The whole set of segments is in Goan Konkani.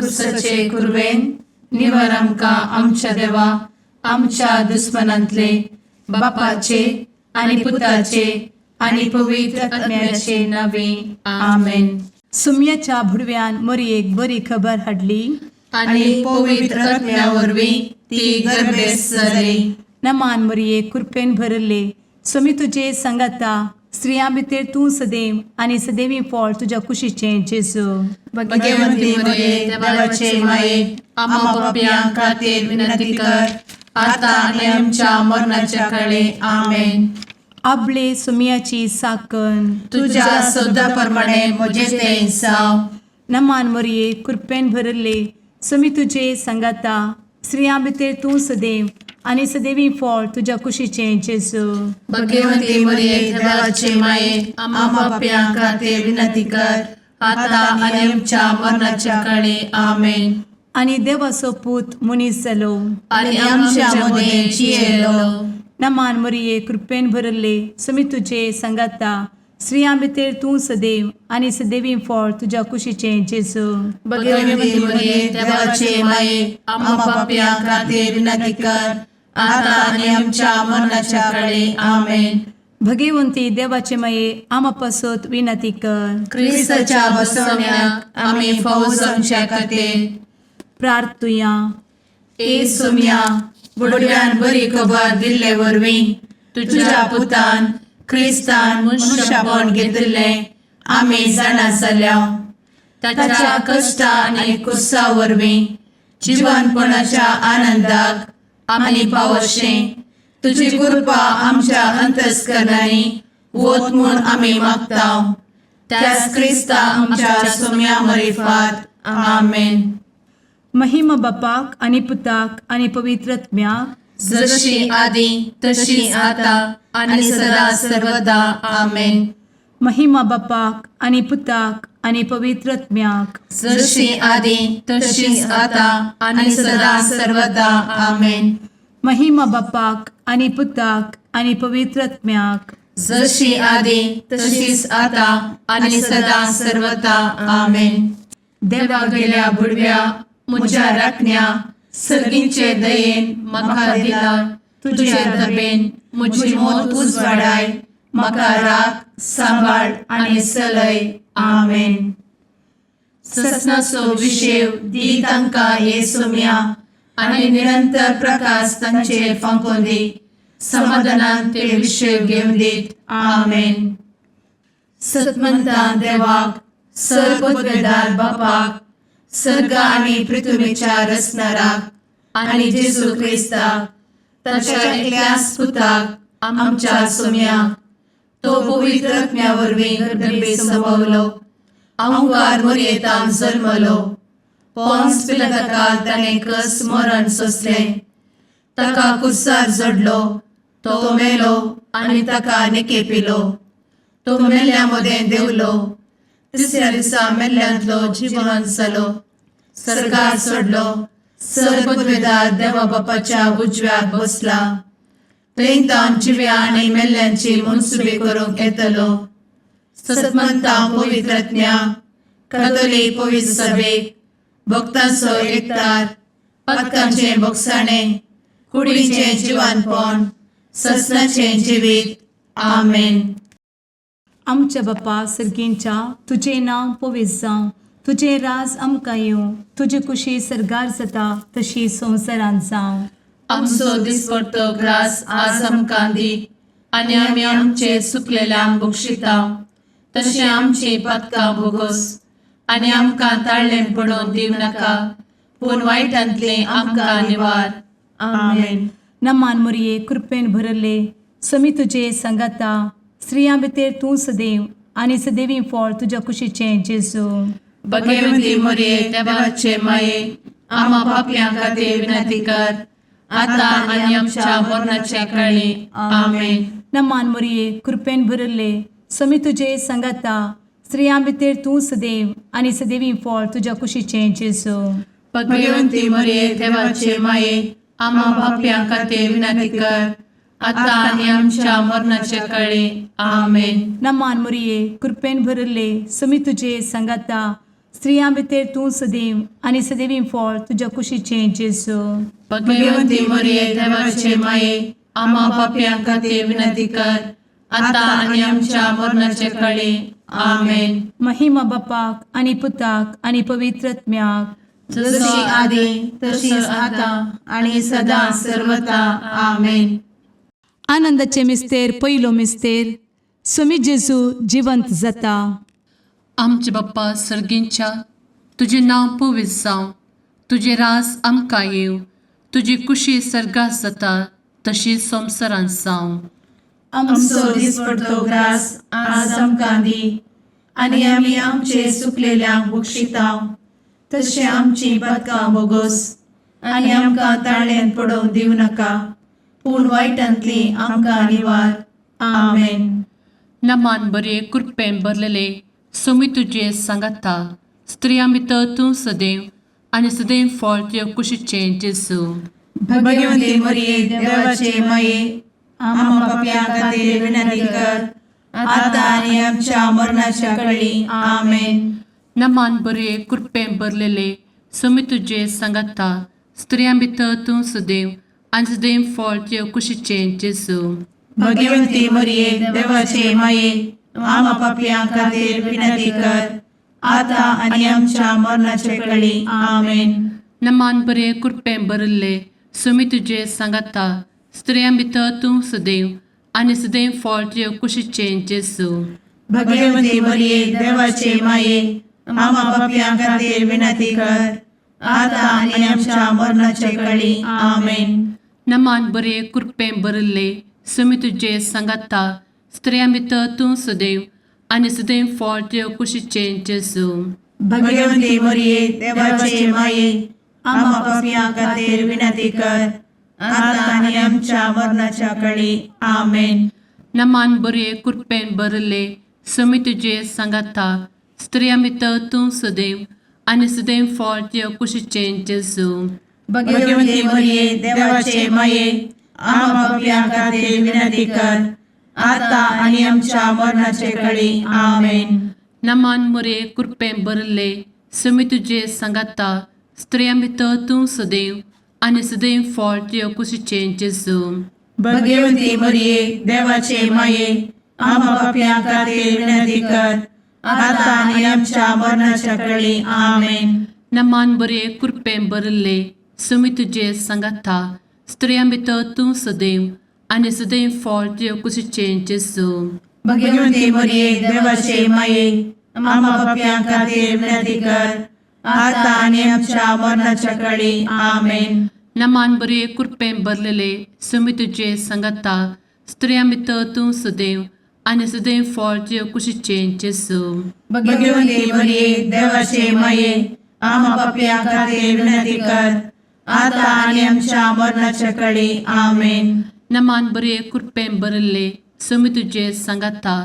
कुर्साचे कुरवेन निवर आमकां आमच्या देवा आमच्या दुस्मनांतले बापाचे आनी पुताचे आनी पवित्र आत्म्याचे नावे. आमेन. सुम्याच्या भुडव्यान मोरयेक बरी खबर हाडली. आनी पवित्र आत्म्या वरवीं ती गर्भेस्त जाली. नमान मोरये, कृपेन भरले, स्वामी तुजे सांगाता. स्त्रियां भितर तूं सदैव आनी सदैवी फळ तुज्या कुशीचें जेजू. भगवंती मरिये, देवाचे माये, आम्हा पापयां खातीर विनंती कर, आता आनी आमच्या मरणाच्या काळी. आमेन. आबले सुम्याची साकन. तुझ्या शब्दा प्रमाणे म्हजे ते जावं. नमान मोरये, कृपेन भरले, स्वामी तुजे सांगाता. स्त्रियां भितर तूं सदैव आनी सदैवी फळ तुज्या कुशीचें जेजू. भगवंती मरिये, देवाचे माये, आम्हा पापयां खातीर विनंती कर, आता आनी आमच्या मरणाच्या काळी. आमेन. आनी देवाचो पूत मनीस जालो आनी आमच्या मदें जियेलो. नमान मोरये, कृपेन भरले, स्वामी तुजे सांगाता. स्त्रियां भितर तूं सदैव आनी सदैवी फळ तुज्या कुशीचें जेजू. भगवंती मरिये, देवाचे माये, आम्हा पापयां खातीर विनंती कर, आता आनी आमच्या मरणाच्या काळी. आमेन. भगवंती देवाचे माये, आमा पासत विनंती कर. क्रिस्ताच्या बसवण्याक आमी फावो जावच्या खातीर प्रार्थुया. ए सोम्या, बुडव्यान बरी खबर दिल्ले वरवीं तुझ्या पुतान क्रिस्तान मनुष्यपण घेतिल्लें आमी जाणा जाल्या. ताच्या कश्टा आनी कुर्सा वरवीं जिवनपणाच्या आनंदाक आमी पावशें तुजी कृपा आमच्या अंतस्करणांनी वत म्हूण आमी मागता, त्याच क्रिस्ता आमच्या सोम्या मरिफात. आमेन. महिमा बापाक आनी पुताक आनी पवित्र आत्म्याक. जशी आदी तशी आता आणि सदा सर्वदा. आमेन. महिमा बापाक आनी पुताक आनी पवित्र आत्म्याक. जशी आदी तशीच आता आणि सदा सर्वदा. आमेन. महिमा बापाक आनी पुताक आनी पवित्र आत्म्याक. जशी आदी तशीच आता आणि सदा सर्वदा. आमेन. देवा गेल्या बुडव्या म्हज्या राखण्या, सर्गींचे दयेन म्हाका दिला तुझे दबेन म्हजी मोत उजवाडाय, म्हाका राख, सांबाळ आनी चलय. आमेन. ससनाचो विशेव दी तांकां हे सोम्या आनी निरंतर प्रकाश तांचेर फांकोवन दी. समाधानान ते विशेव घेवन दीत. आमेन. सतमंतान देवाक, सर्वपदवेदार बापाक, सर्ग आनी पृथ्वीच्या रचणाराक आनी जेजू क्रिस्ताक ताच्या एकल्याच पुताक आमच्या सोम्याक, तो पवित्र आत्म्या वरवीं गर्भे संभवलो, अंकार मोरयेतान जल्मलो, पोन्स पिलाताकाल ताणें कस मरण सोंसलें, ताका कुर्सार जडलो, तो मेलो आनी ताका निकेपिलो, तो मेल्ल्या मदें देंवलो, तिसऱ्या दिसा मेल्ल्यांतलो जिवन जालो, सर्गार चडलो, सर्वपदवेदार देवा बापाच्या उजव्याक बसला, थंय तावन जिव्या आनी मेल्ल्यांची मनसुबी करूंक येतलो. सतमंता पवित्र आत्म्या, कथोलीक पवित्र सभेक, भक्तांचो एकतार, पातकांचें भोगसाणें, कुडीचें जिवानपण, ससनाचें जिवीत. आमेन. आमच्या बापा सर्गींच्या, तुजें नांव पवित्र जावं, तुजें राज आमकां येवं, तुजी कुशी सर्गार जाता तशी संवसारांत जावं. आमचो दिसपडतो ग्रास आज आमकां दी आनी आमी आमचे चुकलेल्यांक बक्षिता तशें आमची पातकां भोगोस आनी आमकां ताळ्ळें पडोवन दिवं नाका, पूण वायटांतलें आमकां निवार. आमेन. नमान मोरये, कृपेन भरले, समी तुजे सांगाता. स्त्रियां भितर तूं सदैव आनी सदैवी फळ तुज्या कुशीचें जेजू. भगवती मोरये, देवाचे माये, आम्हा पापयां खातीर विनंती कर, आता आनी आमच्या मरणाच्या काळी. आमेन. नमान मोरये, कृपेन भरले, समी तुजे सांगाता. स्त्रियां भितर तूं सदैव आनी सदैवी फळ तुज्या कुशीचें जेजू. भगवती मोरये, देवाचे माये, आम्हा पापयां खातीर विनंती कर, आता आनी आमच्या मरणाच्या काळी. आमेन. नमान मोरये, कृपेन भरले, समी तुजे सांगाता. स्त्रियां भितर तूं सदैव आनी सदैवी फळ तुज्या कुशीचें जेजू. भगवंती मरिये, देवाचे माये, आम्हा पापयां खातीर विनंती कर, आता आनी आमच्या मरणाचे कळी. आमेन. महिमा बापाक आनी पुताक आनी पवित्र आत्म्याक. जशी आदी तशीच आता आणि सदा सर्वता. आमेन. आनंदाचे मिस्तेर, पयलो मिस्तेर, सुमी जेजू जिवंत जाता. आमचे बाप्पा सर्गींच्या, तुजें नांव पवित्र जावं, तुजें रास आमकां येवं, तुजी कुशी सर्गात जाता तशी संवसारांत जावं. आमचो दिसपडतो ग्रास आज आमकां दी आनी आमी आमचे सुकलेल्यांक बक्षितांव तशें आमची पदकां बोगोस आनी आमकां ताळ्यान पडोवंक दिवं नाका, पूण वायटांतली आमकां निवार. आमेन. नमान बरे, कृपेन भरलेले, सोमी तुजे सांगाता, स्त्रियां भितर तूं सदैव आनी सदैव फळ तुजे कुशीचें जेजू. भगवंती मरिये, देवाचे माये, आम्हा पापयां खातीर विनंती कर, आता आनी आमच्या मरणाच्या कळी. आमेन. नमान बरे, कृपेन भरलेले, सोमी तुजे सांगाता, स्त्रियां भितर तूं सदैव आनी सदैव फळ तुजे कुशीचें जेजू. भगवंती मरिये, देवाचे माये, आम्हा पापयां खातीर विनंती कर, आता आनी आमच्या मरणाचे कळी. आमेन. नमान बरे, कृपेन भरिल्ले, सुमी तुजे सांगाता, स्त्रियां भितर तूं सदैव आनी सदैव फळ तुजे कुशीचें जेजू. भगवंती मरिये, देवाचे माये, आम्हा पापयां खातीर विनंती कर, आता आनी आमच्या मरणाचे कळी. आमेन. नमान बरे, कृपेन भरिल्ले, सुमी तुजे सांगाता, स्त्रियां भितर तूं सदैव आनी सदैव फळ तुजे कुशीचें जेजू. भगवंती मरिये, देवाचे माये, आम्हा पापयां खातीर विनंती कर, आता आनी आमच्या मरणाच्या कळी. आमेन. नमान बरे, कृपेन भरिल्ले, सुमी तुजे सांगाता, स्त्रियां भितर तूं सदैव आनी सदैव फळ तुजे कुशीचें जेजू. भगवंती मरिये, देवाचे माये, आम्हा पापयां खातीर विनंती कर, आता आनी आमच्या मरणाचे कळी. आमेन. नमान मुरे, कृपेन भरिल्ले, सुमी तुजे सांगाता, स्त्रियां भितर तूं सदैव आनी सदैव फळ तुजे कुशीचें जेजू. भगवंती मरिये, देवाचे माये, आम्हा पापयां खातीर विनंती कर, आता आनी आमच्या मरणाच्या कळी. आमेन. नमान बरे, कृपेन भरिल्ले, सुमी तुजे सांगाता, स्त्रियां भितर तूं सदैव आनी सदैव फळ तुजे कुशीचें जेजू. भगवंती मरिये, देवाचे माये, आम्हा पापयां खातीर विनंती कर, आता आनी आमच्या मरणाच्या कळी. आमेन. नमान बरे, कृपेन भरलेले, सुमी तुजे सांगाता, स्त्रियां भितर तूं सदैव आनी सदैव फळ तुजे कुशीचें जेजू. भगवंती मरिये, देवाचे माये, आम्हा पापयां खातीर विनंती कर, आता आनी आमच्या मरणाच्या कळी. आमेन. नमान बरे, कृपेन भरिल्ले, सुमी तुजे सांगाता,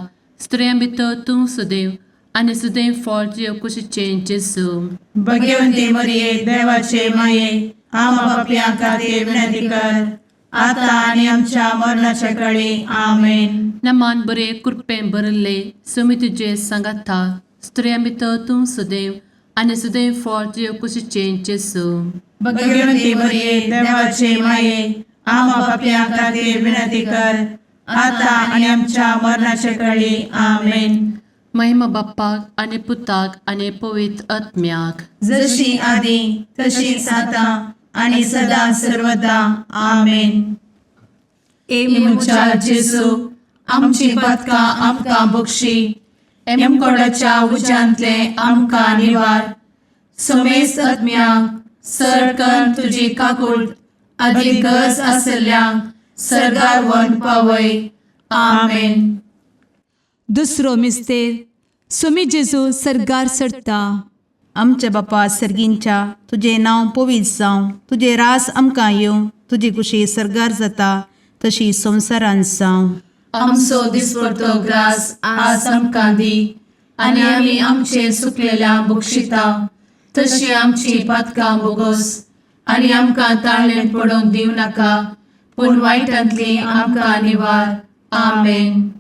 स्त्रियां भितर तूं सदैव आनी सदैव फळ तुजे कुशीचें जेजू. भगवंती मरिये, देवाचे माये, आम्हा पापयां खातीर विनंती कर, आता आनी आमच्या मरणाच्या कळी. आमेन. नमान बरे, कृपेन भरिल्ले, सुमी तुजे सांगाता, स्त्रियां भितर तूं सदैव आनी सदैव फळ तुजे कुशीचें जेजू. भगवंती मरिये, देवाचे माये, आम्हा पापयां खातीर विनंती कर, आता आनी आमच्या मरणाच्या कळी. आमेन. महिमा बाप्पाक आनी पुताक आनी पवित्र आत्म्याक. जशी आदी तशीच आता आणि सदा सर्वदा. आमेन. ए म्हज्या जेजू, आमची पदकां आमकां बक्षी, एमकोडाच्या उज्यांतले आमकां निवार, समेस्त आत्म्यांक सरकन तुजी काकूळ आदी गरज आसल्ल्यांक सर्गार वन पावय. आमेन. दुसरो मिस्तेर, सुमी जेजू सर्गार चडता. आमच्या बापा सर्गींच्या, तुजें नांव पवित्र जावं, तुजें रास आमकां येवं, तुजी कुशी सर्गार जाता तशी संवसारांत जावं. आमचो दिसपडतो ग्रास आज आमकां दी आनी आमी आमचे सुकलेल्या बक्षिता तशी आमची पातकां बोगोस आनी आमकां ताळ्ळें पडोवंक दिवं नाका, पूण वायटांतली आमकां निवार. आमेन.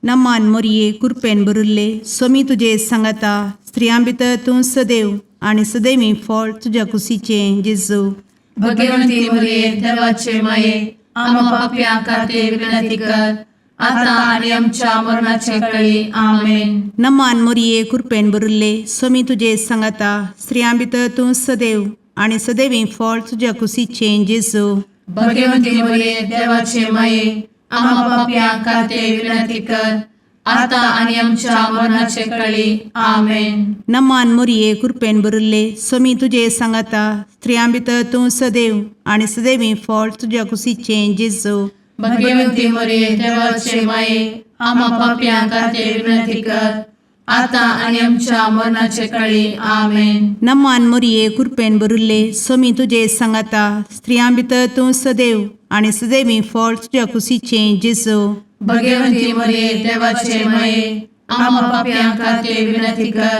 नमान मोरये, कुरपेन भरिल्ले, स्वामी तुजे सांगाता, स्त्रियां भितर तूं सदैव आनी सदैवी फळ तुज्या कुशीचें जेजू. भगवंती मरिये देवाचे माये, आम्हा पापयां खातीर विनंती कर, आता आनी आमच्या मरणाचे कळी. आमेन. नमान मोरये, कृपेन भरिल्ले, स्वामी तुजे सांगाता. स्त्रियां भितर तूं सदैव आनी सदैवी फळ तुज्या कुशीचें जेजू. भगवंती मरिये देवाचे माये, आम्हा पापयां खातीर विनंती कर, आता आनी आमच्या मरणाचे कळी. आमेन. नमान मोरये, कृपेन भरिल्ले, स्वामी तुजे सांगाता. स्त्रियां भितर तूं सदैव आनी सदैवी फळ तुज्या कुशीचें जेजू. भगवंती मरिये देवाचे माये, आम्हा पापयां खातीर विनंती कर, आता आनी आमच्या मरणाचे कळी. आमेन. नमान मोरये, कृपेन भरिल्ले, स्वामी तुजे सांगाता. स्त्रियां भितर तूं सदैव आनी सदैवी फळ तुज्या कुशीचें जेजू. भगवंती मरिये देवाचे माये, आम्हा पापयां खातीर विनंती कर,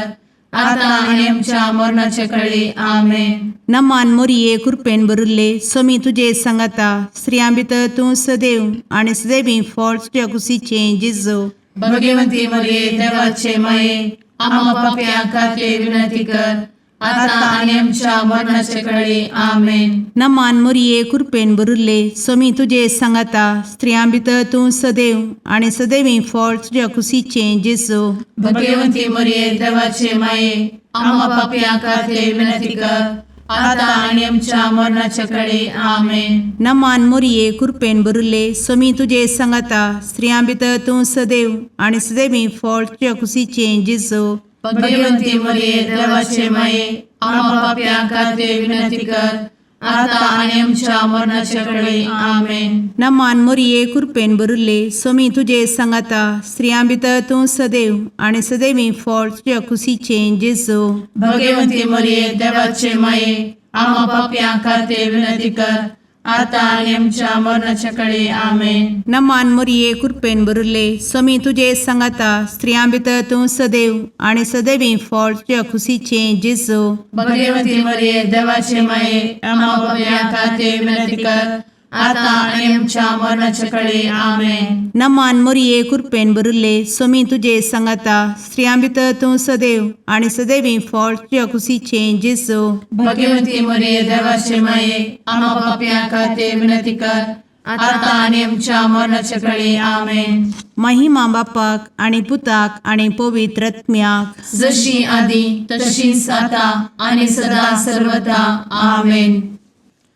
आता आनी आमच्या मरणाचे कळी. आमेन. नमान मोरये, कृपेन भरिल्ले, स्वामी तुजे सांगाता. स्त्रियां भितर तूं सदैव आनी सदैवी फळ तुज्या कुशीचें जेजू. भगवंती मरिये देवाचे माये, आम्हा पापयां खातीर विनंती कर, आता आनी आमच्या मरणाचे कळी. आमेन. नमान मोरये, कृपेन भरिल्ले, स्वामी तुजे सांगाता. स्त्रियां भितर तूं सदैव आनी सदैवी फळ तुज्या कुशीचें जेजू. भगवंती मरिये देवाचे माये, आम्हा पापयां खातीर विनंती कर, आता आनी आमच्या मरणाचे कळी. आमेन. नमान मोरये, कृपेन भरिल्ले, स्वामी तुजे सांगाता. स्त्रियां भितर तूं सदैव आनी सदैवी फळ तुज्या कुशीचें जेजू. भगवंती मरिये देवाचे माये, आम्हा पापयां खातीर विनंती कर, आता आनी आमच्या मरणाचे कळी. आमेन. नमान मोरये, कृपेन भरिल्ले, स्वामी तुजे सांगाता. स्त्रियां भितर तूं सदैव आनी सदैवी फळ तुज्या कुशीचें जेजू. भगवंती मरिये देवाचे माये, आम्हा पापयां खातीर विनंती कर, आता आनी आमच्या मरणाच्या कळी. आमेन. नमान मोरये, कृपेन भरिल्ले, स्वामी तुजे सांगाता. स्त्रियां भितर तूं सदैव आनी सदैवी फळ तुज्या कुशीचें जेजू. भगवंती मरिये देवाचे माये, आम्हा पापयां खातीर विनंती कर, आता आनी आमच्या मरणाच्या कळी. आमेन. नमान मोरये, कृपेन भरिल्ले, स्वामी तुजे सांगाता. स्त्रियां भितर तूं सदैव आनी सदैवी फळ तुज्या कुशीचें जेजू. भगवंती मरिये देवाचे माये, आम्हा पापयां खातीर विनंती कर, आता आनी आमच्या मरणाच्या कळी. आमेन. महिमा बापाक आनी पुताक आनी पवित्र आत्म्याक, जशी आदी तशीच आता आनी सदा सर्वदा. आमेन.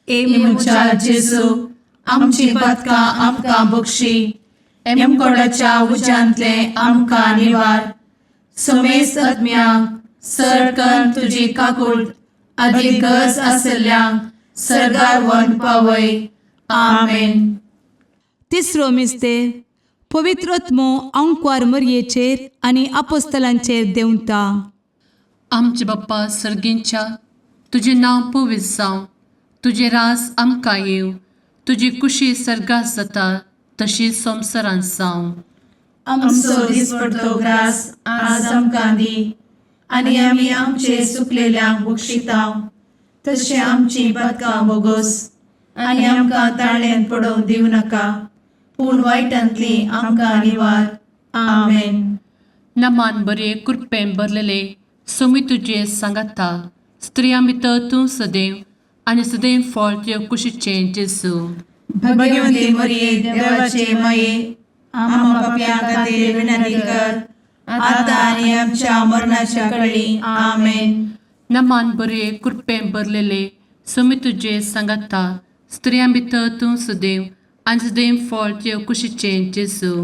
ए म्हज्या जेजू, आमची पातकां आमकां बक्षी, एमकोडाच्या उज्यांतले आमकां निवार, समेस्त आत्म्यांक सरकन तुजी काकूट आदी गरज आसल्ल्यांक सर्गार व्हरून पावय. आमेन. तिसरो मिस्तेर, पवित्र आत्मो आंकवार मरयेचेर आनी आपोस्तलांचेर देंवता. आमचे बाप्पा सर्गींच्या, तुजें नांव पवित्र जावं, तुजें राज आमकां येवं, तुजी कुशी सर्गात जाता तशी संवसारांत जावं. आमचो दिसपडतो ग्रास आज आमकां दी, आनी आमी आमचे सुकलेल्यांक बक्षितांव, तशें आमची पातकां बोगोस, आनी आमकां ताळ्यांत पडोवंक दिवं नाका, पूण वायटांतली आमकां निवार. आमेन. नमान बरे, कृपेन भरलेले, स्वामी तुजे सांगाता. स्त्रियां भितर तूं सदैव आनी सदैव फळ तुज्या कुशीचें जेजू. भगवंती मरिये देवाचे माये, आम्हा पापयां खातीर विनंती कर, आता आनी आमच्या मरणाच्या कळी. आमेन. नमान बरे, कृपेन भरलेले, स्वामी तुजे सांगाता. स्त्रियां भितर तूं सदैव आनी सदैव फळ तुज्या कुशीचें जेजू.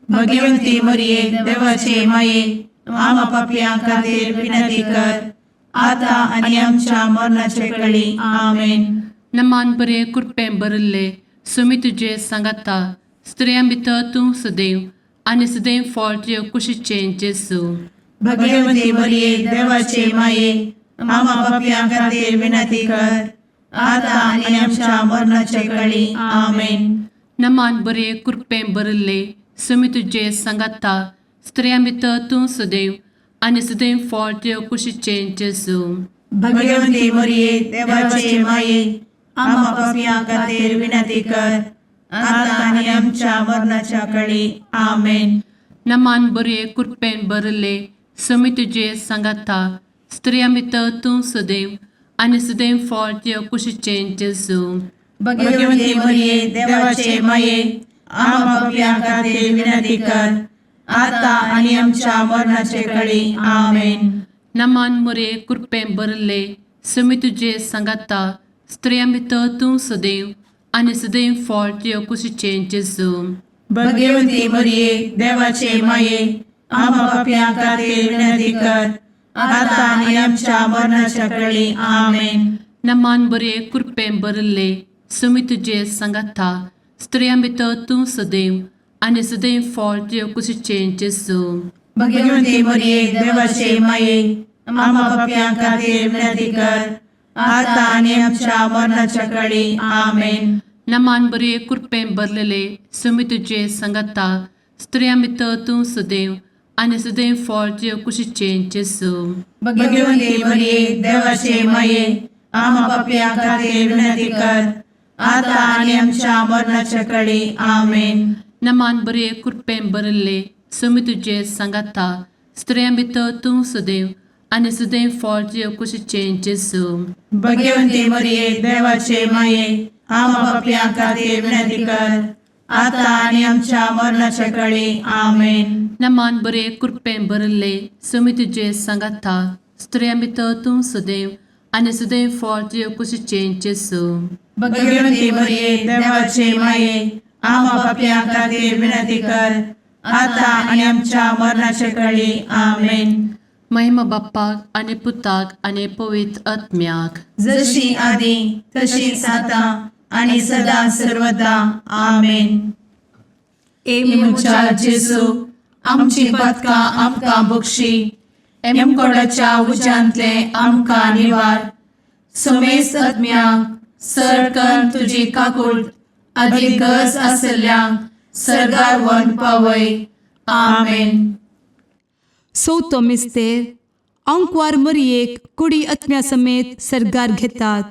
भगवंती मरिये देवाचे माये, आम्हा पापयां खातीर विनंती कर, आता आनी आमच्या मरणाच्या कळी. आमेन. नमान बरे, कृपेन भरिल्ले, स्वामी तुजे सांगाता. स्त्रियां भितर तूं सदैव आनी सदैव फळ तुज्या कुशीचें जेजू. भगवंती मरिये देवाचे माये, आम्हा पापयां खातीर विनंती कर, आता आनी आमच्या मरणाच्या कळी. आमेन. नमान बरे, कृपेन भरिल्ले, स्वामी तुजे सांगाता. स्त्रियां भितर तूं सदैव आनी सदैव फळ तुज्या कुशीचें जेजू. भगवंती मरिये देवाचे माये, आम्हा पापयां खातीर विनंती कर, आता आनी आमच्या मरणाच्या कळी. आमेन. नमान बरे, कृपेन भरिल्ले, समी तुजे सांगाता स्त्रियां भितर तूं सदैव आनी सदैव फळ तुज्या कुशीचें जेजू. भगवती मरिये, देवाचे माये, आम्हा पापयां खातीर विनंती कर, आता आनी आमच्या मरणाचे कळी. आमेन. नमान मुरे कृपें भरले समी तुजे सांगाता स्त्रियां भितर तूं सदैव आनी सदैव फळ तुज्या कुशीचें जेजू. भगवती मरिये, देवाचे माये, आम्हा पापयां खातीर विनंती कर, आता आनी आमच्या मरणाच्या कळी. आमेन. नमान बरे कृपें भरले समी तुजे सांगाता स्त्रियां भितर तूं सदैव आनी सदैव फळ तुज्या कुशीचें जेजू. भगवती मरिये, देवाचे माये, आम्हा पापयां खातीर विनंती कर, आता आनी आमच्या मरणाच्या कळी. आमेन. नमान बरे कृपें भरलेले समी तुजे सांगाता स्त्रियां भितर तूं सदैव आनी सदैव फळ तुज्या कुशीचें जेजू. भगवती मरिये, देवाचे माये, आम्हा पापयां खातीर विनंती कर, आता आनी आमच्या मरणाच्या कळी. आमेन. नमान बरे कृपें भरले समी तुजे सांगाता स्त्रियां भितर तूं सदैव आनी सदैव फळ तुज्या कुशीचें जेजू. भगवती मरिये, देवाचे माये, आम्हा पापयां खातीर विनंती कर, आता आनी आमच्या मरणाच्या कळी. आमेन. नमान बरे कृपें भरले समी तुजे सांगाता स्त्रियां भितर तूं सदैव आनी सदैव फळ तुज्या कुशीचें जेजू. भगवती मरिये, देवाचे माये, आम्हा पापयां खातीर विनंती कर, आता आनी आमच्या मरणाच्या कळी. आमेन. महिमा बाप्पाक आनी पुताक आनी पवित्र आत्म्याक. जशी आदी तशीच आता आणि सदा सर्वदा. आमेन. ए म्हज्या जेजू, आमची पातकां आमकां बक्षी, एमकोडाच्या उज्यांतले आमकां निवार, समेस्त आत्म्यांक सरकन तुजी काकूळ आदी गरज आसल्ल्यांक सर्गार व्हरून पावय. आमेन. चवथो मिस्तेर आंकवार मरियेक कुडी आत्म्या समेत सर्गार घेतात.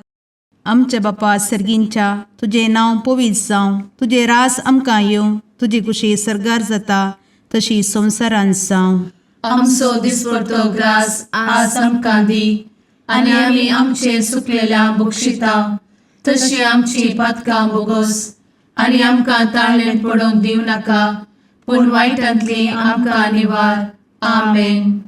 आमच्या बापा सर्गींच्या, तुजें नांव पवित्र जावं, तुजें रास आमकां येवं, तुजी कुशी सर्गार जाता तशी संवसारांत जावं. आमचो दिसपडतो ग्रास आज आमकां दी आनी आमी आमचे सुकलेल्या बक्षिता तशी आमची पातकां बोगोस आनी आमकां ताळणेंत पडोवंक दिवं नाका, पूण वायटांतली आमकां निवार. आमेन.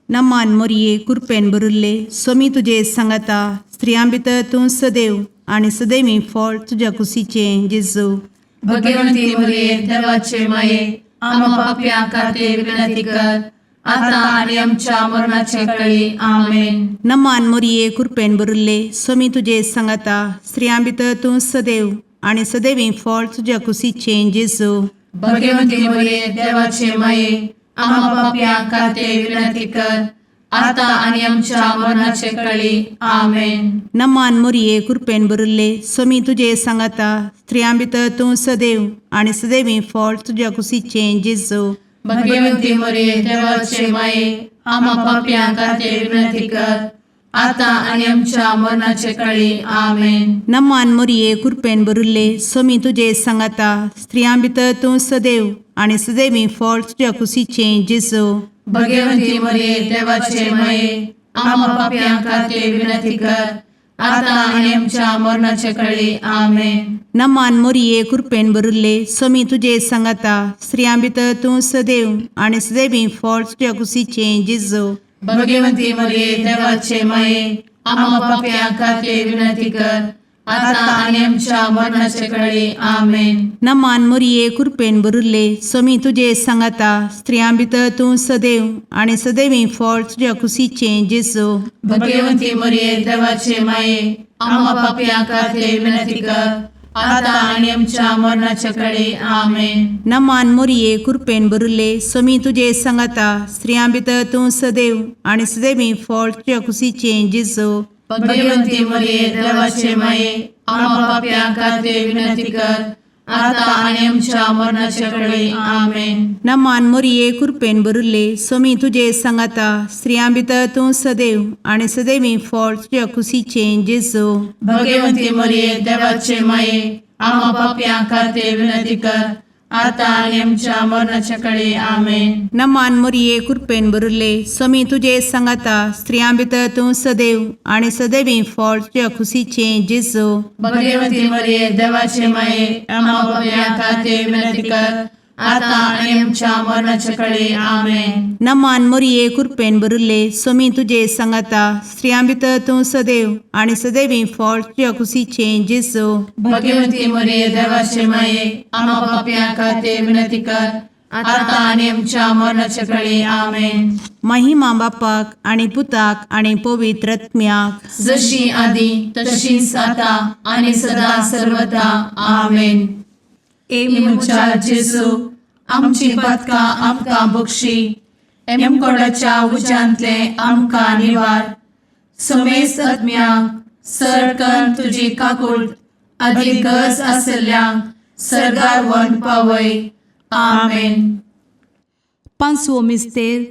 नमान मोरये, कुरपेन भरिल्ले, सोमी तुजे सांगाता, स्त्रियां भितर तूं सदैव आनी सदैवी फळ तुज्या कुशीचें जेजू. भगवंती मरिये, देवाचे माये, आम्हा पापयां खातीर विनंती कर, आता आनी आमच्या मरणाचे कळी. आमेन. नमान मोरये, कुरपेन भरिल्ले, सोमी तुजे सांगाता, स्त्रियां भितर तूं सदैव आनी सदैवी फळ तुज्या कुशीचें जेजू. भगवंती मरिये, देवाचे माये, आम्हा पापयां खातीर विनंती कर, आता आनी आमच्या मरणाचे कळी. आमेन. नमान मोरये, कुरपेन भरिल्ले, सोमी तुजे सांगाता, स्त्रियां भितर तूं सदैव आनी सदैवी फळ तुज्या कुशीचें जेजू. भगवंती मरिये, देवाचे माये, आम्हा पापयां खातीर विनंती कर, आता आनी आमच्या मरणाचे कळी. आमेन. नमान मोरये, कुरपेन भरिल्ले, सोमी तुजे सांगाता, स्त्रियां भितर तूं सदैव आनी सदैवी फळ तुज्या कुशीचें जेजू. भगवंती मरिये, देवाचे माये, आम्हा पापयां खातीर विनंती कर, आता आनी आमच्या मरणाचे कळी. आमेन. नमान मोरये, कुरपेन भरिल्ले, सोमी तुजे सांगाता, स्त्रियां भितर तूं सदैव आनी सदैवी फळ तुज्या कुशीचें जेजू. भगवंती मरिये, देवाचे माये, आम्हा पापयां खातीर विनंती कर, आता आनी आमच्या मरणाचे कळी. आमेन. नमान मोरये, कुरपेन भरिल्ले, सोमी तुजे सांगाता, स्त्रियां भितर तूं सदैव आनी सदैवी फळ तुज्या कुशीचें जेजू. भगवंती मरिये, देवाचे माये, आम्हा पापयां खातीर विनंती कर, आता आनी आमच्या मरणाचे कळी. आमेन. नमान मोरये, कुरपेन भरिल्ले, सोमी तुजे सांगाता, स्त्रियां भितर तूं सदैव आनी सदैवी फळ तुज्या कुशीचें जेजू. भगवंती मरिये, देवाचे माये, आम्हा पापयां खातीर विनंती कर, आता आनी आमच्या मरणाचे कळी. आमेन. नमान मोरये, कुरपेन भरिल्ले, सोमी तुजे सांगाता, स्त्रियां भितर तूं सदैव आनी सदैवी फळ तुज्या कुशीचें जेजू. भगवंती मरिये, देवाचे माये, आम्हा पापयां खातीर विनंती कर, आतां आनी आमच्या मरणाच्या कडे आमेन. नमान मोरये, कृपेन भरिल्ले, स्वामी तुजे सांगाता. स्त्रियां भितर तूं सदैव आनी सदैवी फळ तुज्या खुशीचें जेजू. भगवती मरिये, देवाचे माये, आम्हा पापयां खातीर विनंती कर, आतां आनी आमच्या मरणाच्या कडे आमेन. नमान मोरये, कृपेन भरिल्ले, स्वामी तुजे सांगाता. स्त्रियां भितर तूं सदैव आनी सदैवी फळ तुज्या खुशीचें जेजू. भगवती मरिये, देवाचे माये, आम्हा पापयां खातीर विनंती कर, आतां आनी आमच्या मरणाच्या कडे आमेन. महिमा बापाक आनी पुताक आनी पवित्र आत्म्याक. जशी आदी तशीच आता आणि सदा सर्वदा आमेन. ए म्हज्या जेजू, आमची पातकां आमकां बक्षी, एमकोडाच्या उज्यांतले आमकां निवार, समेस्त आत्म्यांक सरकन तुजी काकूळ आदी गरज आसल्ल्यांक सरगार वन पावय. आमेन. पांचवो मिस्तेर,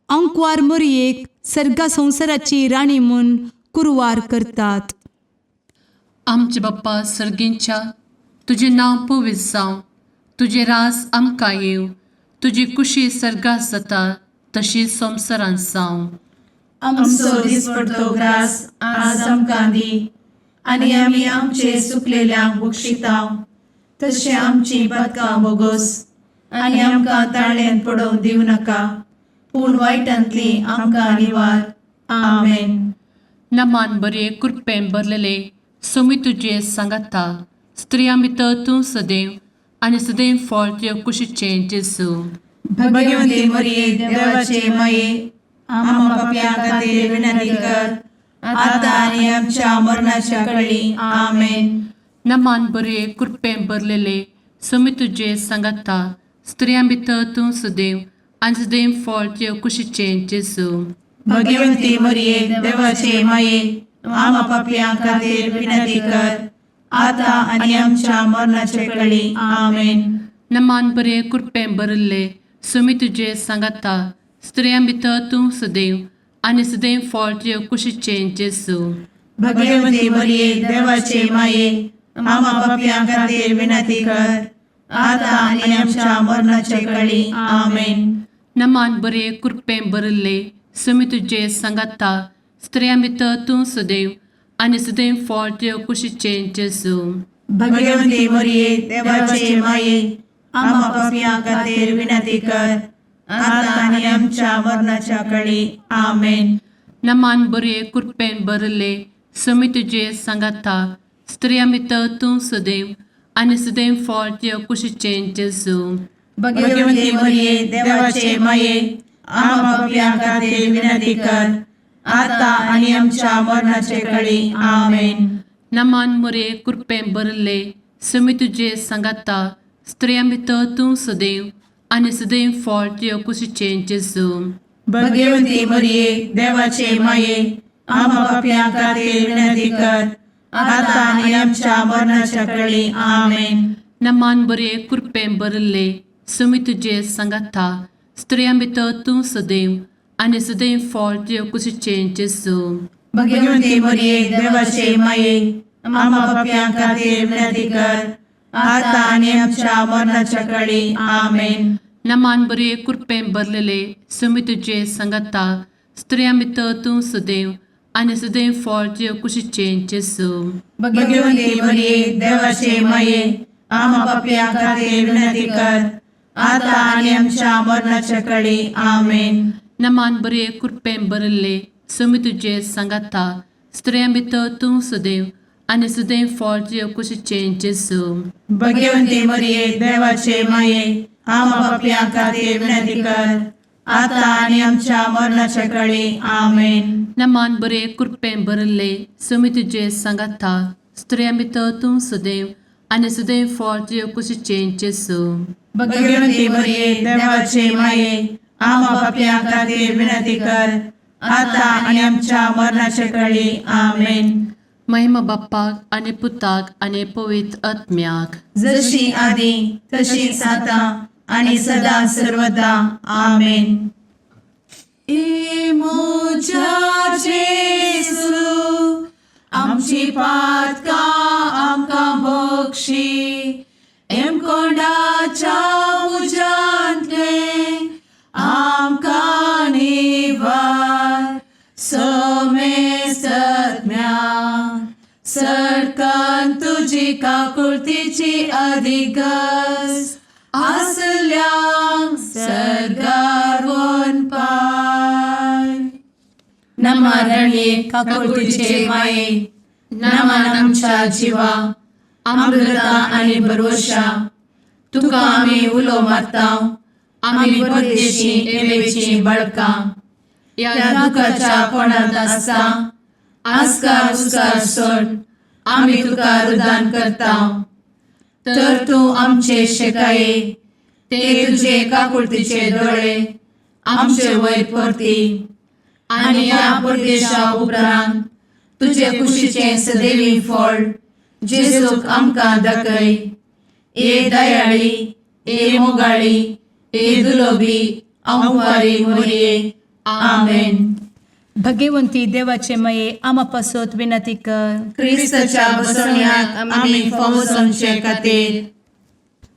आंकवार मोरयेक सर्गा संवसाराची राणी म्हूण कुरवार करतात. आमचे बाप्पा सर्गींच्या, तुजें नांव पवित्र जावं, तुजें रास आमकां येवं, तुजी कुशी सर्गात जाता तशी संवसारांत जावं. आमचो दिसपडतो ग्रास आज आमकां दी, आनी आमी आमचे सुकलेल्यांक बक्षितांव, तशें आमची पातकां बोगोस, आनी आमकां ताळ्यान पडोवंक दिवं नाका, पूण वायटांतली आमकां निवार. आमेन. नमान बरे, कृपेन भरलेले, स्वामी तुजे सांगाता. स्त्रियां भितर तूं सदैव आनी सदैव फळ तुज्या कुशीचें जेजू. भगवती मरिये, देवाचे माये, आम्हा पापयां खातीर विनंती कर, आतां आनी आमच्या मरणाच्या कळी. आमेन. नमान बरे, कृपेन भरलेले, स्वामी तुजे सांगाता. स्त्रियां भितर तूं सदैव आनी सदैव फळ तुज्या कुशीचें जेजू. भगवती मरिये, देवाचे माये, आम्हा पापयां खातीर विनंती कर, आतां आनी आमच्या मरणाचे कळी. आमेन. नमान बरे, कृपेन भरिल्ले, स्वामी तुजे सांगाता. स्त्रियां भितर तूं सदैव आनी सदैव फळ तुज्या कुशीचें जेजू. भगवती मरिये, देवाचे माये, आम्हा पापयां खातीर विनंती कर, आतां आनी आमच्या मरणाचे कळी. आमेन. नमान बरे, कृपेन भरिल्ले, स्वामी तुजे सांगाता. स्त्रियां भितर तूं सदैव आनी सदैव फळ तुज्या कुशीचें जेजू. भगवती मरिये, देवाचे माये, आम्हा पापयां खातीर विनंती कर, आतां आनी आमच्या मरणाच्या कळी. आमेन. नमान बरे, कृपेन भरिल्ले, स्वामी तुजे सांगाता. स्त्रियां भितर तूं सदैव आनी सदैव फळ तुज्या कुशीचें जेजू. भगवती मरिये, देवाचे माये, आम्हा पापयां खातीर विनंती कर, आतां आनी आमच्या मरणाचे कळी. आमेन. नमान मोरे, कृपेन भरिल्ले, स्वामी तुजे सांगाता. स्त्रियां भितर तूं सदैव आनी सदैव फळ तुज्या कुशीचें जेजू. भगवती मरिये, देवाचे माये, आम्हा पापयां खातीर विनंती कर, आतां आनी आमच्या मरणाच्या कळी. आमेन. नमान बरे, कृपेन भरिल्ले, स्वामी तुजे सांगाता. स्त्रियां भितर तूं सदैव आनी सदैव फळ तुज्या कुशीचें जेजू. भगवती मरिये, देवाचे माये, आम्हा पापयां खातीर विनंती कर, आतां आनी आमच्या मरणाच्या कळी. आमेन. नमान बरे, कृपेन भरलेले, स्वामी तुजे सांगाता. स्त्रियां भितर तूं सदैव आनी सदैव फळ तुज्या कुशीचें जेजू. भगवती मरिये, देवाचे माये, आम्हा पापयां खातीर विनंती कर, आतां आनी आमच्या मरणाच्या कळी. आमेन. नमान बरे, कृपेन भरिल्ले, स्वामी तुजे सांगाता. स्त्रियां भितर तूं सदैव आनी सदैव फळ तुज्या कुशीचें जेजू. भगवती मरिये, देवाचे माये, आम्हा पापयां खातीर विनंती कर, आतां आनी आमच्या मरणाच्या कळी. आमेन. नमान बरे, कृपेन भरिल्ले, स्वामी तुजे सांगाता. स्त्रियां भितर तूं सदैव आनी सदैव फळ तुज्या कुशीचें जेजू. भगवती मरिये, देवाचे माये, आम्हा पापयां खातीर विनंती कर, आतां आनी आमच्या मरणाच्या कळी. आमेन. महिमा बाप्पाक आनी पुताक आनी पवित्र आत्म्याक. जशी आदी तशीच आता आणि सदा सर्वदा. आमेन. ए म्हज्या जेजू, आमची पातकां आमकां बक्षी, एमकोंडाच्या तुजी काकुळतीची अधिगस आसल्यांक सर्गार पाय. नमरणे काकुळतीचे माये, नमन आमच्या जिवा, अमृता आनी भरवशा, तुका आमी उलो मारता. आमी परदेशी एवेची बळकां ह्या दुखाच्या कोणांत आसता. आस्कार उस्कार सोड आमी तुका रुदान करता, तर तूं आमचे शेकाये ते तुजे काकुळतीचे दोळे आमचे वयर परती आनी ह्या परदेशा उपरांत तुजे कुशीचें सदैवी फळ जेजूक आमकां दाखय. ए दयाळी, ए मोगाळी, ए दुलोबी अंवारी मोरये, आमेन. भगवंती देवाचे मये, आमा पासत विनंती कर. क्रिस्ताच्या बसवण्याक आमी फावो जावचे खातीर.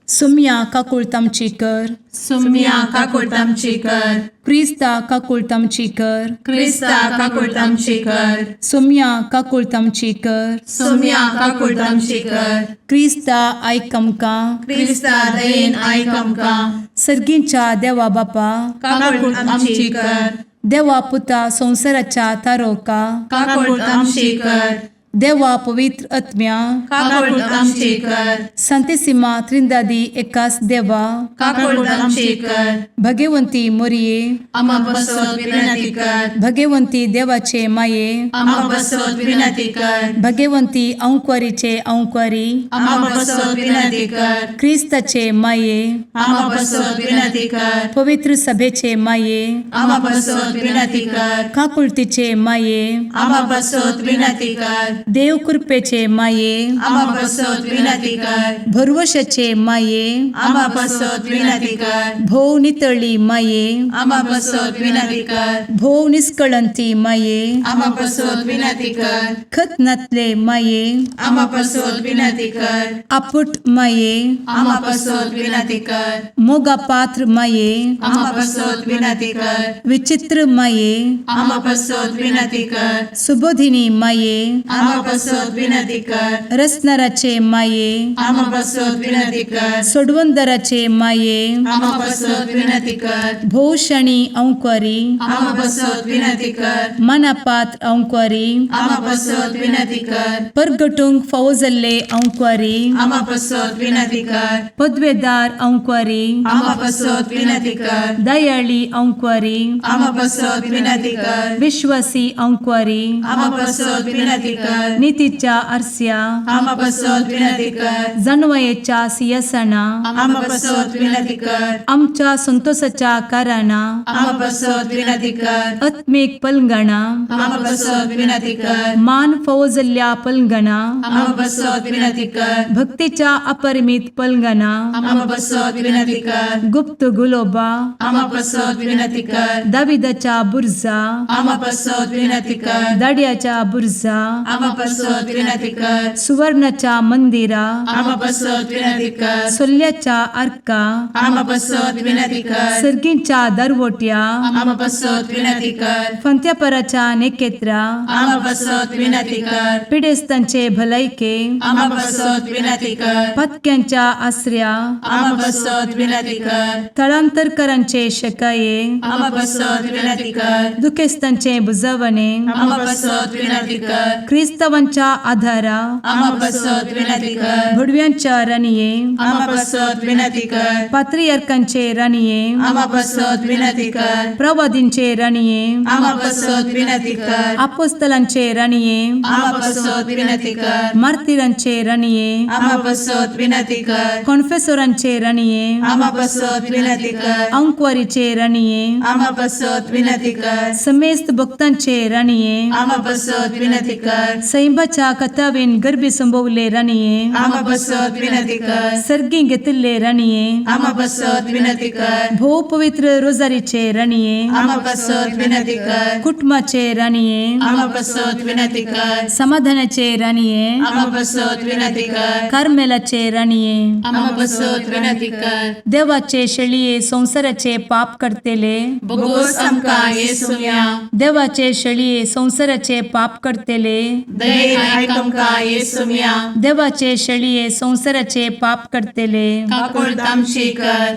सुम्या काकुळत आमची कर. सुम्या काकुळट आमची कर. क्रिस्ता काकुळत आमची कर. क्रिस्ता काकुळट आमची कर. सुम्या काकुळत आमची कर. सुम्या काकुळट आमची कर. क्रिस्ता आयक आमकां. क्रिस्ता दयेन आयक आमकां. सर्गींच्या देवा बापा, काकुळट आमची कर. देवा पुता संवसाराच्या तारोका, काकुळट आमची कर. देवा पवित्र आत्म्या, काकुळट आमची कर. संतेसिमा त्रिंदादी एकास देवा, काकुळट आमची कर. भगवंती मोरये, आमा बसत विनंती कर. भगवंती देवाचे माये, आमा बसत विनंती कर. भगवंती अंक्वारीचे अंक्वारी, आमा बसत विनंती कर. क्रिस्ताचे माये, आमा बसत विनंती कर. पवित्र सभेचे माये, आमा बसत विनंती कर. काकुळतीचे माये, आमा बसत विनंती कर. देव कृपेचे माये, आमा बसत विनंती कर. भरवशाचे माये, आमा बसत विनंती कर. भोव नितळी माये, आमा बसत विनंती कर. भोव निस्कळंती माये, आमा बसत विनंती कर. खत नातले माये, आमा बसत विनंती कर. आपुट माये, आमा बसत विनंती कर. मोगा पात्र माये, आमा बसत विनंती कर. विचित्र माये, आमा बसत विनंती कर. सुबोधिनी माये, आमा बसत विनंती कर. रसनाराचे माये, आमा बसत विनंती कर. सोडवंदराचे माये, आमा बसत विनंती कर. भोवशणी अंक्वारी, आमा बसत विनंती कर. मनापात्र अंक्वारी, आमा बसत विनंती कर. परगटूंक फावो जाल्ले अंक्वारी, आमा बसत विनंती कर. पदवेदार अंक्वारी, आमा बसत विनंती कर. दयाळी अंक्वारी, आमा बसत विनंती कर. विश्वासी अंक्वारी, आमा बसत विनंती कर. नितीच्या आरस्या, आमा बसत विनंती कर. जानवयेच्या सियासना, आमा बसत विनंती कर. आमच्या संतोषाच्या कारणा, आमा बसत विनंती कर. आत्मीक पलंगणा, आमा बसत विनंती कर. मान फावो जाल्ल्या पलंगणा, आमा बसत विनंती कर. भक्तीच्या अपरिमित पलंगणा, आमा बसत विनंती कर. गुप्त गुलोबा, आमा बसत विनंती कर. दाविदाच्या बुर्जा, आमा बसत विनंती कर. दाड्याच्या बुर्जा, आमा बसत विनंती कर. सुवर्णाच्या मंदिरा, आमा बसत विनंती कर. सोल्ल्याच्या आर्का, आमा बसत विनंती कर. सर्गींच्या दरवट्या, आमा बसत विनंती कर. फंत्यापराच्या नेकेत्रा, आमा बसत विनंती कर. पिडेस्तांचे भलायके, आमा बसत विनंती कर. पत्क्यांच्या आसऱ्या, आमा बसत विनंती कर. थळांतरकरांचे शकाये, आमा बसत विनंती कर. दुखेस्तांचे बुजवणे, आमा बसत विनंती कर. क्रिस्तावांच्या आधारा, आमा बसत विनंती कर. भुडव्यांच्या राणये, आमा बसत विनंती कर. पात्रियार्कांचे राणये, आमा बसत विनंती कर. प्रवादींचे राणये, आमा बसत विनंती कर. आपोस्तलांचे राणये, आमा बसत विनंती कर. मार्तिरांचे राणये, आमा बसत विनंती कर. कॉन्फेसोरांचे राणये, आमा बसत विनंती कर. अंक्वारीचे राणये, आमा बसत विनंती कर. समेस्त भक्तांचे राणये, आमा बसत विनंती कर. सैंबाच्या कथावेन गर्भी संभवले राणये, आमा बसत विनंती कर. सर्गी घेतिल्ले राणये, आमा बसत विनंती कर. भोव पवित्र रोजारीचे राणये, आमा बसत विनंती कर. कुटुंबाचे राणये, आमा बसत विनंती कर. समाधानाचे राणये, आमा बसत विनंती कर. कार्मेलाचे राणये, आमा बसत विनंती कर. देवाचे शेळये संवसाराचे पाप करतेले, बोगोस आमकां येसुया. देवाचे शेळये संवसाराचे पाप करतेले, दयेन आयक आमकां येसुम्या. देवाचे शेळये संवसाराचे पाप करतले, काकुळट आमची कर.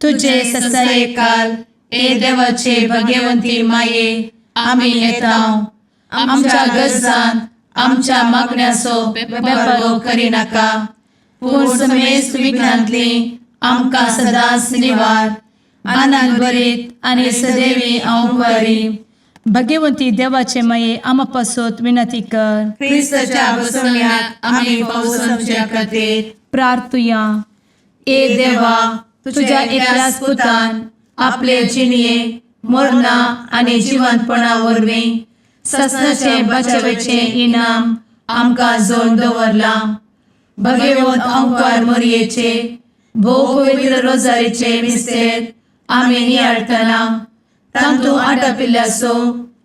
तुझे तुझे ससायेकाल ए देवाचे भगवंती माये, आमी येता. आमच्या गरजान आमच्या मागण्याचो बेपर्वो करिनाका, पूण समेस्त विघ्नांतली आमकां सदांच निवार. आनंद भरीत आनी सदैवी अंवकारी. भगवंती देवाचे माये, आमा पासत विनंती कर. क्रिस्ताच्या बसवण्याक आमी पावसाच्या खातीर. प्रार्थुया. ए देवा, तुझ्या एकल्याच पुतान आपले जिणये मरणा आनी जिवंतपणा वरवीं ससनाचे बचावेचें इनाम आमकां जोड दवरलां. भगवंत अंकार मोरयेचे भोव पवित्र रोजारीचे मिस्तेर आमी नियाळटना तांतू आटापिल्ल्याचो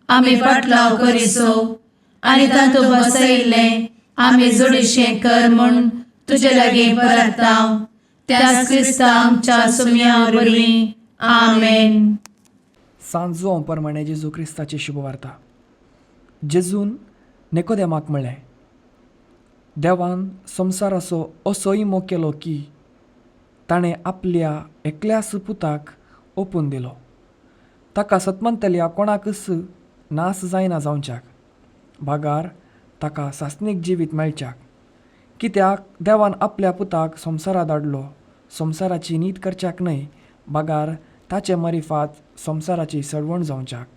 आमी पाटलाव करिसो आनी तांतू बसयिल्लें आमी जोडीशें कर म्हूण तुजे लागीं परताव, त्याच क्रिस्ता आमच्या सुम्या वरवीं. आमेन. सांत जुआंव प्रमाणें जेजू क्रिस्ताची शुभवार्ता. जेजून निकोदेमाक म्हळें, देवान संवसाराचो असोय मोग केलो की ताणें आपल्या एकल्याच पुताक ओपून दिलो, ताका सतमंतल्या कोणाकच नास जायना जावच्याक, बागार ताका सासणीक जिवीत मेळच्याक. कित्याक देवान आपल्या पुताक संवसारा धाडलो, संवसाराची नीत करच्याक न्हय, बागार ताचे मरिफात संवसाराची सडवण जावच्याक.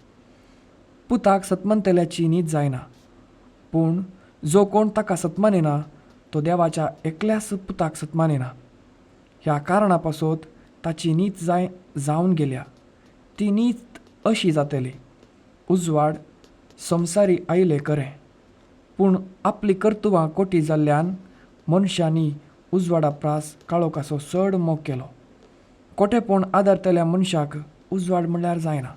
पुताक सतमनतल्याची नीत जायना, पूण जो कोण ताका सतमानिना तो देवाच्या एकल्याच पुताक सतमानिना. ह्या कारणा पासत ताची नीत जाय जावन गेल्या. ती नीत अशी जातली, उजवाड संवसारी आयले खरें, पूण आपली कर्तुबां कोटी जाल्ल्यान मनशांनी उजवाडा प्रास काळोखाचो चड मोग केलो. कोटेपण आदारतल्या मनशाक उजवाड म्हणल्यार जायना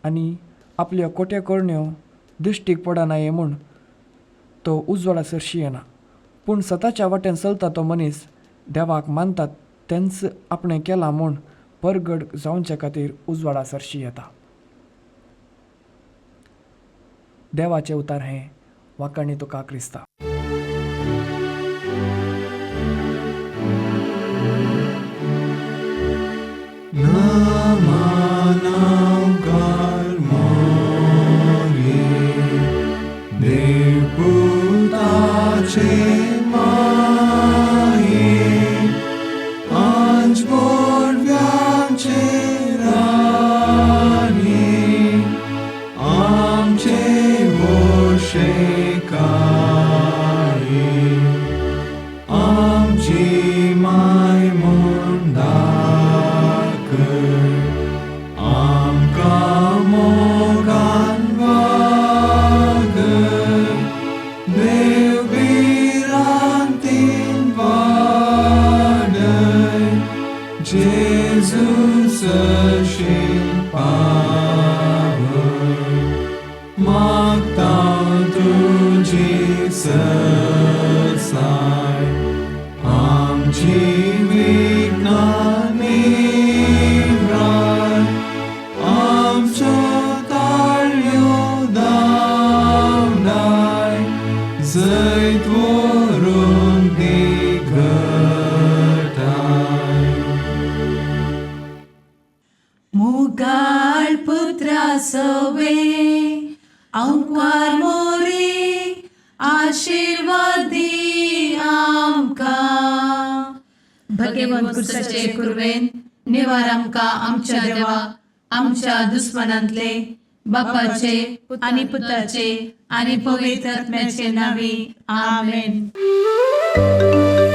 आनी आपल्यो कोट्यो करण्यो दृश्टीक पडनाये म्हूण तो उजवाडा सरशी येना. पूण सताच्या वाटेन चलता तो मनीस देवाक मानतात तेंच आपणें केलां म्हूण परगट जावचे खातीर उजवाडा सरशी येता. देवाचें उतार हें. वाखाणी तुका क्रिस्ता. मुगाळ पुत्रा सवे अंकार मोरे, आशिर्वादी आमकां. भगवंत भगवंत कुरवेन निवार आमकां आमच्या देवा, आमच्या दुस्मनांतले, बापाचे आनी पुताचे आनी पवित्र आत्म्याचे नावी. आमेन. आमेन.